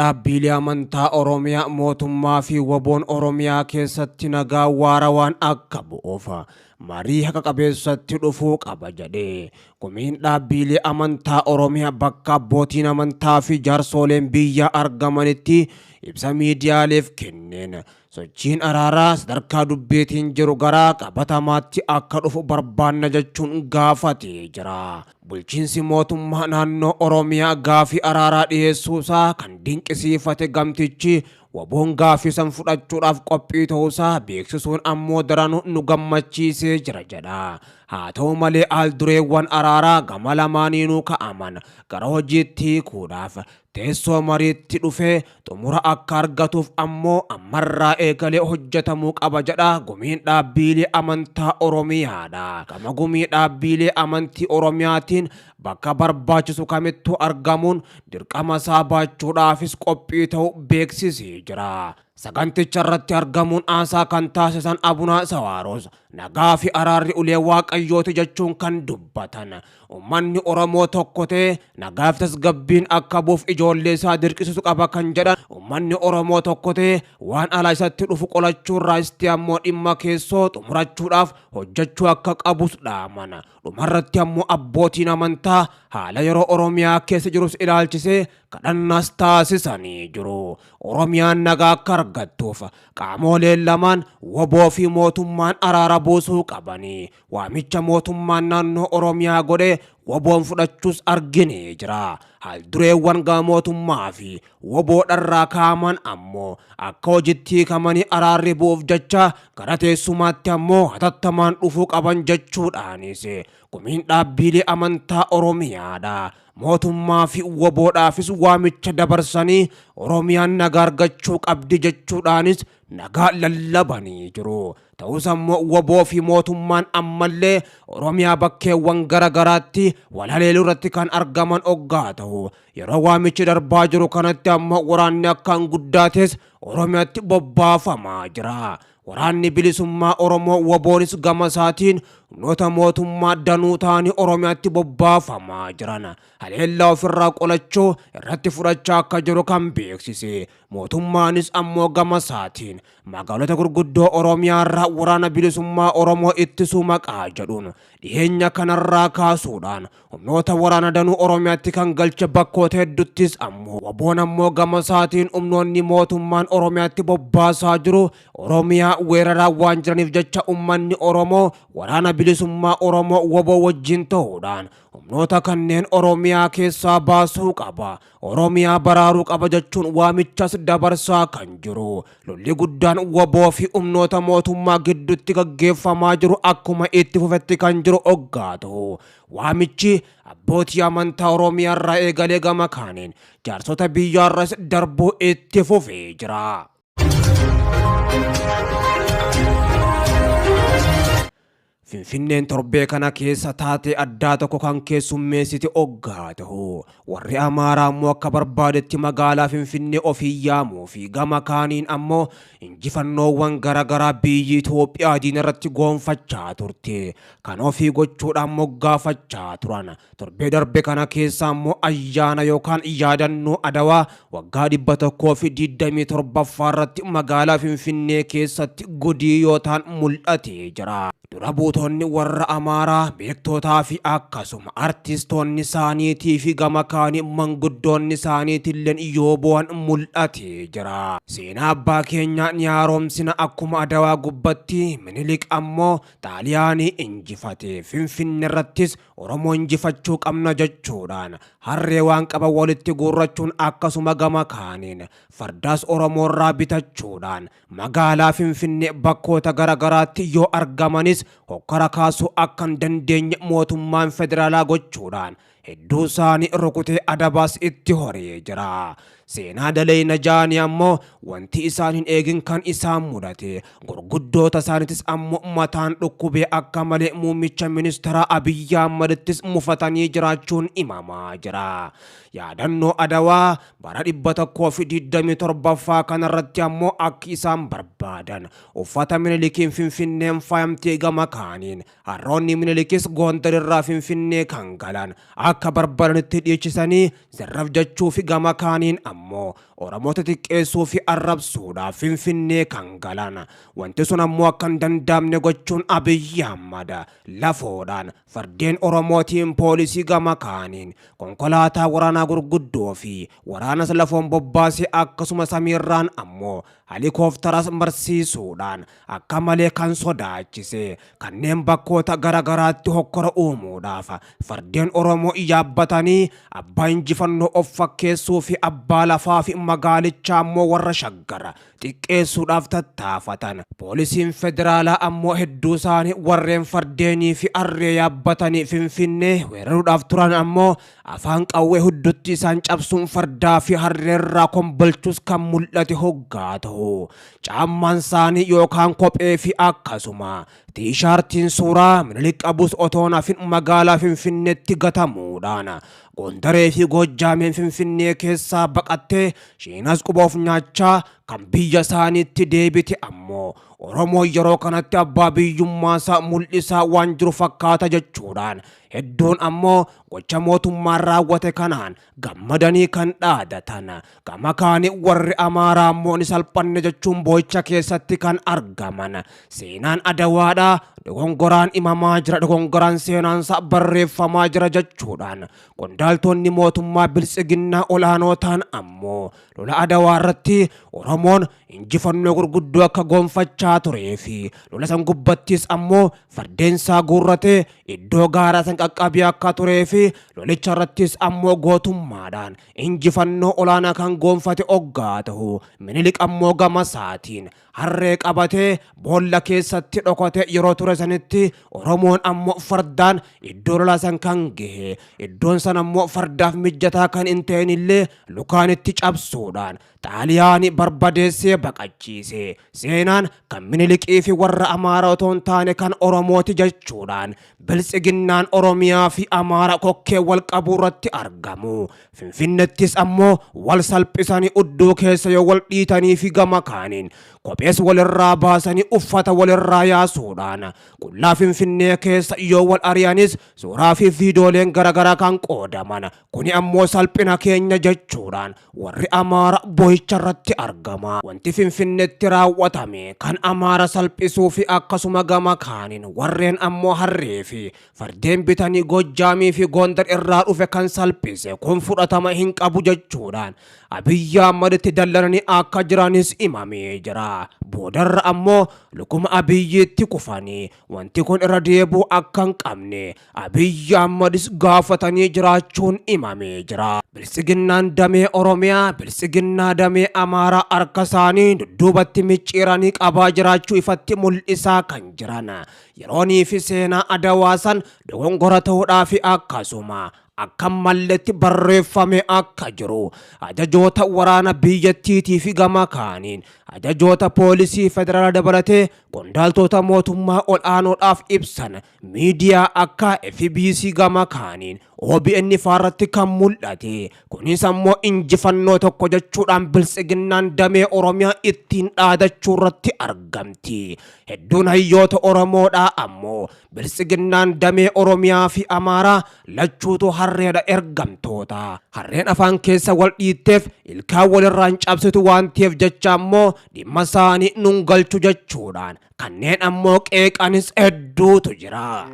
Dhaabbiilee Amantaa Oromiyaa mootummaa fi WBOn Oromiyaa keessatti nagaa waarawaan akka bu'uuf marii haqa qabeessatti dhufuu qaba jedhe. Gumiin Dhaabbiilee Amantaa Oromiyaa bakka abbootiin amantaa fi jaarsooleen biyyaa argamanitti ibsa miidiyaaleef kenneen sochiin araaraa sadarkaa dubbiitiin jiru gara qabatamaatti akka dhufu barbaanna jechuun gaafatee jira. Bulchiinsi mootummaa naannoo Oromiyaa gaafii araaraa dhiyeessuusaa kan dinqisiifate gamtichi WBOn gaafii san fudhachuudhaaf qophii ta'uusaa beeksisuun ammoo daranuu nu gammachiisee jira jedha. Haa ta'u malee haal-dureewwan araaraa gama lamaaniinuu ka'aman gara hojiitti hiikuudhaaf teessoo mariitti dhufee xumura akka argatuuf ammoo ammarraa eegalee hojjetamuu qaba jedha Gumiin Dhaabbiilee Amantaa Oromiyaadha. Gama Gumii Dhaabbiilee Amantii Oromiyaatiin bakka barbaachisu kamittuu argamuun dirqama isaa baachuudhaafis qophii ta'uu beeksisee jira. Saganticha irratti argamuun haasaa kan taasisan Abuna Sawaaroos nagaa fi araarri ulee Waaqayyooti jechuun kan dubbatan. Ummanni Oromoo tokko ta'ee nagaa fi tasgabbiin akka bu'uuf ijoollee isaa dirqisiisu qaba kan jedhan ummanni Oromoo tokko ta'ee waan alaa isatti dhufu qolachuu irraa isti ammoo dhimma keessoo xumurachuudhaaf hojjechuu akka qabus dhaaman. Dhumarratti ammoo abbootiin amantaa haala yeroo Oromiyaa keessa jirus ilaalchisee kadhannaas taasisanii jiru. Oromiyaan nagaa akka argattuuf qaamooleen lamaan wbo fi mootummaan araara buusuu qabani. Waamicha mootummaan naannoo Oromiyaa godhe WBOn fudhachuus arginee jira. Haal-dureewwan gama mootummaa fi wbo dharraa kaa'aman ammoo akka hojitti hiikamanii araarri bu'uuf jecha gara teessumaatti ammoo hatattamaan dhufuu qaban jechuudhaanis Gumiin Dhaabbiilee Amantaa Oromiyaadha. Mootummaa fi wbo dhaafis waamicha dabarsanii Oromiyaan nagaa argachuu qabdi jechuudhaanis nagaa lallabanii jiru. Ta'us ammoo wbo fi mootummaan ammallee Oromiyaa bakkeewwan gara garaatti wal haleeluu irratti kan argaman oggaa ta'u, yeroo waamichi darbaa jiru kanatti ammoo waraanni akkaan guddaa ta'es Oromiyaatti bobbaafamaa jira. Waraanni Bilisummaa Oromoo WBOnis gama isaatiin humnoota mootummaa danuu ta'anii Oromiyaatti bobbaafamaa jiran haleellaa ofirraa qolachuu irratti fudhachaa akka jiru kan beeksise mootummaanis ammoo gama isaatiin magaalota gurguddoo Oromiyaa irraa Waraana Bilisummaa Oromoo ittisuu maqaa jedhuun dhiheenya kanarraa kaasuudhaan humnoota waraana danuu Oromiyaatti kan galche bakkoota hedduttis ammoo WBOn ammoo gama isaatiin humnoonni mootummaan Oromiyaatti bobbaasaa jiru Oromiyaa weeraraa waan jiraniif jecha ummanni Oromoo Waraana Bilisummaa Oromoo wbo wajjin ta'uudhaan humnoota kanneen Oromiyaa keessaa baasuu qaba, Oromiyaa baraaruu qaba jechuun waamichas dabarsaa kan jiru. Lolli guddaan wbo fi humnoota mootummaa gidduutti gaggeeffamaa jiru akkuma itti fufetti kan jiru oggaa ta'u, waamichi abbootii amantaa Oromiyaarraa eegalee gama kaaniin jaarsota biyyaarras darbuu itti fufee jira. Finfinneen torbee kana keessa taatee addaa tokko kan keessummeessite oggaa tahu, warri Amaaraa ammoo akka barbaadetti magaalaa Finfinnee ofiin yaamuu fi gama kaaniin ammoo injifannoowwan gara garaa biyyi Itoophiyaa diina irratti goonfachaa turte kan ofii gochuudhaan moggaafachaa turan. Torbee darbe kana keessa ammoo ayyaana yookaan yaadannoo Adawaa waggaa 127ffaa irratti magaalaa Finfinnee keessatti gudii yoo ta'an mul'atee jira. Dura buutonni warra Amaaraa, beektootaa fi akkasuma artistoonni isaaniitii fi gama kaaniin manguddoonni isaaniitilleen yoo boo'an mul'atee jira. Seenaa abbaa keenyaa ni haaromsina akkuma Adawaa gubbatti Minilik ammoo Xaaliyaanii injifate Finfinneerrattis Oromoo injifachuu qabna jechuudhaan harree waan qaban walitti guurrachuun akkasuma gama kaaniin fardaas Oromoorraa bitachuudhaan magaalaa Finfinnee bakkoota gara garaatti yoo argamanis hokkara kaasuu akka hin dandeenye mootummaan federaalaa gochuudhaan hedduu isaanii rukutee adabaas itti horee jira. Seenaa daleeyna ja'anii ammoo wanti isaan hin eegin kan isaan mudate. Gurguddoota isaaniitis ammoo mataan dhukkubee akka malee muummicha ministeeraa Abiyyi Ahmadittis mufatanii jiraachuun himamaa jira. Yaadannoo Adawaa bara 127ffaa kanarratti ammoo akki isaan barbaadan uffata Minilikiin Finfinneen faayamtee gama kaaniin Harroonni Minilikis Goondar irraa Finfinnee kan galan akka barbaadanitti dhiichisanii zarraf jechuufi gama kaaniin ammoo Oromoota xiqqeessuu fi arrabsuudhaaf Finfinnee kan galan. Wanti sun ammoo akka hin danda'amne gochuun Abiyyi Ahmad lafoodhaan fardeen Oromootiin poolisii gama kaaniin konkolaataa waraanaa gurguddoo fi waraanas lafoon bobbaasee akkasuma samiirraan ammoo halikooftaras marsiisuudhaan akka malee kan sodaachise kanneen bakkoota gara garaatti hokkora uumuudhaaf fardeen Oromoo yaabbatanii abbaa injifannoo of fakkeessuu fi abbaa lafaa fi magaalichaa ammoo warra Shaggar xiqqeessuudhaaf tattaafatan. Poolisiin federaalaa ammoo hedduu isaanii warreen fardeenii fi harree yaabbatanii Finfinnee weeraruudhaaf turan ammoo afaan qawwee huddutti isaan cabsuun fardaa fi harreerraa kombolchus kan mul'ate hoggaa ta'u. Caammaan isaanii yookaan kophee fi akkasuma tiishaartiin suuraa Minilik qabus otoo hafin magaalaa Finfinneetti gatamuudhaan Gondaree fi Goojjaameen Finfinnee keessaa baqattee shiinas quba of nyaachaa kan biyya isaaniitti deebite ammoo Oromoo yeroo kanatti abbaa biyyummaasaa mul'isaa waan jiru fakkaata jechuudhaan hedduun ammoo gocha mootummaan raawwate kanaan gammadanii kan dhaadatan. Gama kaanii warri Amaaraa ammoo ni salphanne jechuun boo'icha keessatti kan argaman. Seenaan Adawaadhaa dogongoraan himamaa jira, dogongoraan seenaansaa barreeffamaa jira jechuudhaan qondaaltonni mootummaa biltsiginnaa olaanoo ta'an ammoo lola Adawaa irratti Oromoon injifannoo gurguddoo akka gonfachaa turee fi lola san gubbattis ammoo fardeensaa guurratee iddoo gaaraa san qaqqabee akka turee fi lolicha irrattis ammoo gootummaadhaan injifannoo olaanaa kan gonfate oggaa ta'u, Minilik ammoo gama isaatiin harree qabatee boolla keessatti dhokate yeroo ture sanitti Oromoon ammoo fardaan iddoo lolaa san kan gahe, iddoon san ammoo fardaaf mijataa kan hin ta'in illee lukaan itti cabsuudhaan Xaaliyaanii barbadeessee baqachiise. Seenaan kan Minilikii fi warra Amaaraa otoo hin taane kan Oromooti jechuudhaan biltsiginnaan Oromiyaa fi Amaara kokkee wal qabuu irratti argamu. Finfinnettis ammoo wal salphisanii udduu keessa yoo wal dhiitanii fi gama kaaniin kophees walirraa baasanii uffata walirraa yaasuudhaan qullaa Finfinnee keessa yoo wal ari'anis suuraa fi viidiyooleen garaagaraa kan qoodaman. Kuni ammoo salphina keenya jechuudhaan warri Amaara boo'icha irratti argama. Wanti Finfinneetti raawwatame kan Amaara salphisuu fi akkasuma gama kaaniin warreen ammoo harree fi fardeen bitanii Goojjaamii fi Gondar irraa dhufe kan salphise kun fudhatama hin qabu jechuudhaan Abiyyi Ahmaditti dallananii akka jiranis himamee jira. Boodarra ammoo lukuma Abiyyiitti kufanii wanti kun irra deebi'uu akka hin qabne Abiyyi Ahmadis gaafatanii jiraachuun himamee jira. Biltsiginnaan damee Oromiyaa, biltsiginnaa damee Amaaraa harka isaanii dudduubatti micciiranii qabaa jiraachuu ifatti mul'isaa kan jiran. Yeroonii fi seenaa Adawaa san dogongora ta'uudhaa fi akkasuma akka malletti barreeffame akka jiru ajajoota waraana biyyattiitii fi gama kaaniin ajajoota poolisii federaalaa dabalatee qondaaltota mootummaa ol'aanoodhaaf ibsan miidiyaa akka FBC gama kaaniin OBN faarratti kan mul'ate. Kunis ammoo injifannoo tokko jechuudhaan biltsiginnaan damee Oromiyaa ittiin dhaadachuu irratti argamti. Hedduun hayyoota Oromoodhaa ammoo biltsiginnaan damee Oromiyaa fi Amaaraa lachuutu harreedha ergamtoota. Harreen afaan keessa wal dhiitteef ilkaan walirraan cabsitu waan ta'eef jecha ammoo dhimma isaanii nun galchu jechuudhaan kanneen ammoo qeeqanis hedduutu jira.